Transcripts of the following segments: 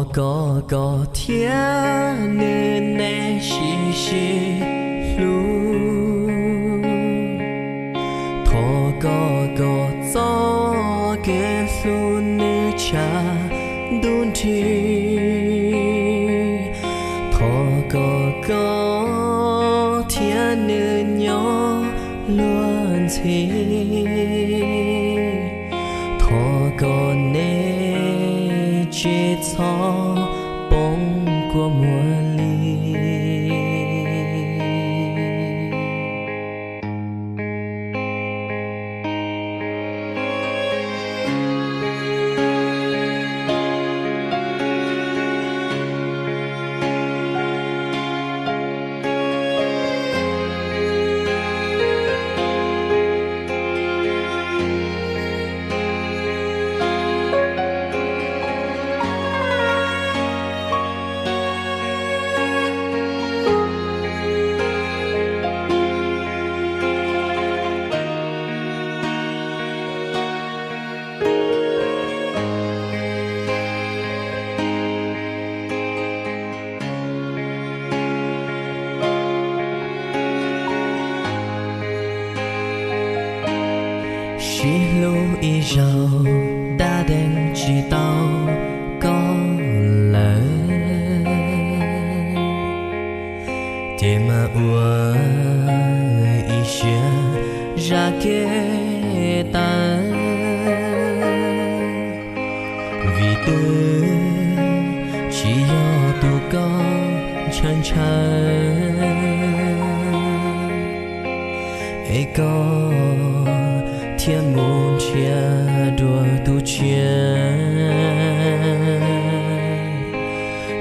Koj, koj thiab nws nej sib sib hlub. Thov koj, koj txoj kev hlub nws tshav ntuj nrig. Thov koj, koj thiab nws nyob luag ntxhi. Thov koj nej tsis txhob poob kua muag li. Sib hlub ib zaug, dab dees tsis tau koj lawm, ces mas ua ib siab zaj kev tawv. Vim twb tsis yog tus koj ntshaw ntshaw, es koj thiaj mus nrhiav dua tus tshiab.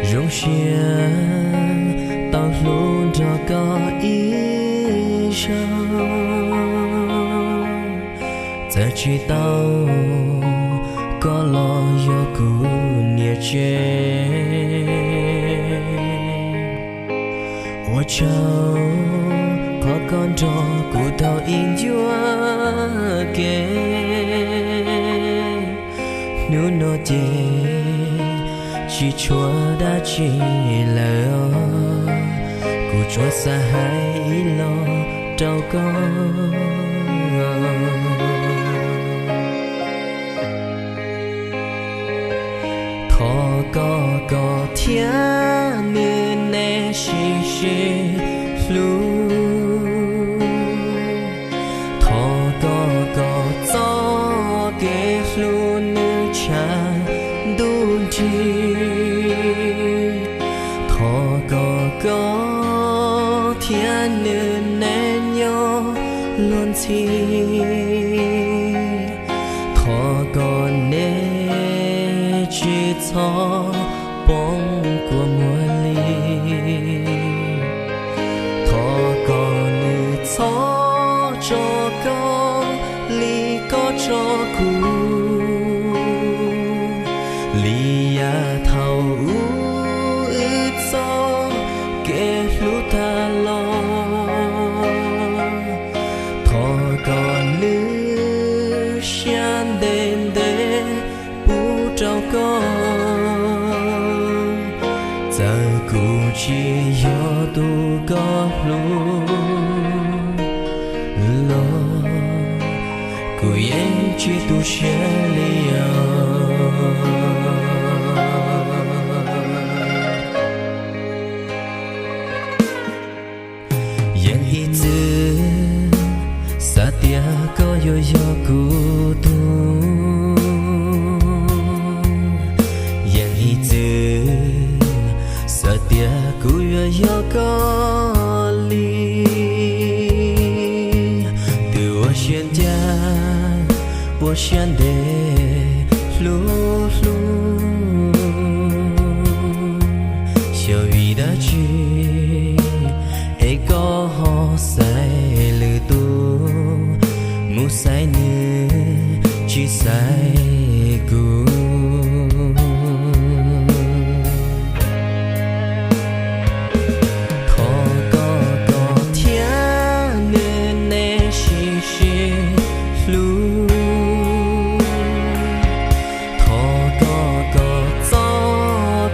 Zoo siab tau hlub nrog koj ib zaug, txawm tsis tau koj los yog kuv niam tsev. Ua tsaug qhov koj nrog kuv taug ib ncua kev. Hnub no ces tsis tshuav dab tsi lawm, kuv tsuas xav hais ib los rau koj. Thov koj, koj thiab nws nej sib sib hlub. Thov koj, koj txoj kev hlub nws tshav ntuj nrig. Thov koj, koj thiab nws nej nyob luag ntxhi. Thov koj nej tsis txhob poob kua muag li. Thov kom nws txhob tso koj li koj tso kuv, li yav thaum ub wb txoj kev hlub tag los. Thov kom nws siab ntev ntev pub rau koj. Txawm kuv tsis yog tus koj hlub los, kuv yeej tsis tu siab li os. Yeej ib txwm xav tias koj yuav yog kuv tug. Yeej ib txwm xav tias kuv yuav yog koj li. Twb ua siab ncaj ua siab ntev hlub hlub, xyov vim dab tsi es koj ho xaiv lwm tus, mus xaiv nws tsis xaiv kuv. Thov koj, koj thiab nws nej sib sib hlub. Thov koj, koj txoj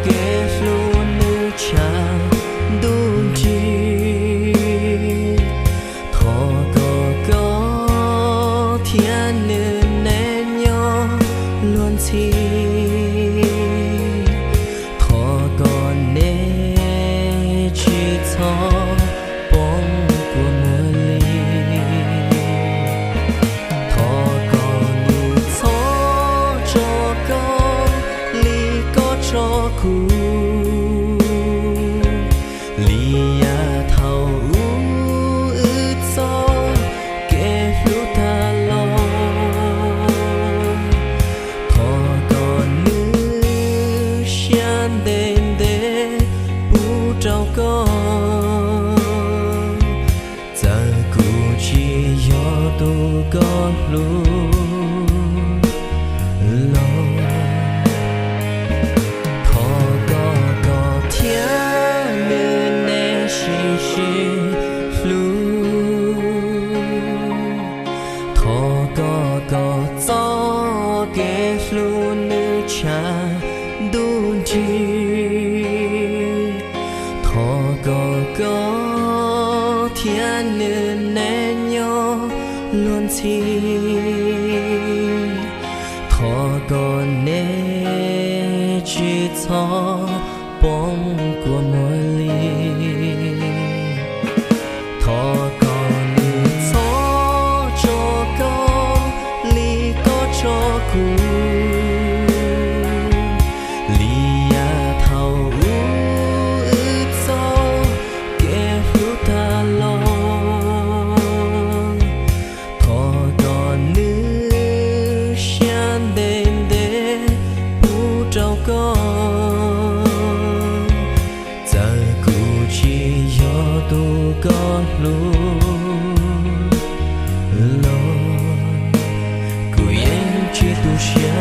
hlub los. Thov koj, koj thiab nws nej sib sib hlub. Thov koj, koj txoj kev hlub nws tshav ntuj nrig. Thov koj, koj thiab nws nej nyob luag ntxhi. Thov kom nej tsis txhob poob kua muag li. Thov kom nws txhob tso koj li koj tso kuv, li yav thaum ub wb txoj kev hlub tag los. Thov kom nws siab ntev ntev pub rau koj, txawm kuv tsis yog tus koj hlub los, kuv yeej tsis tu siab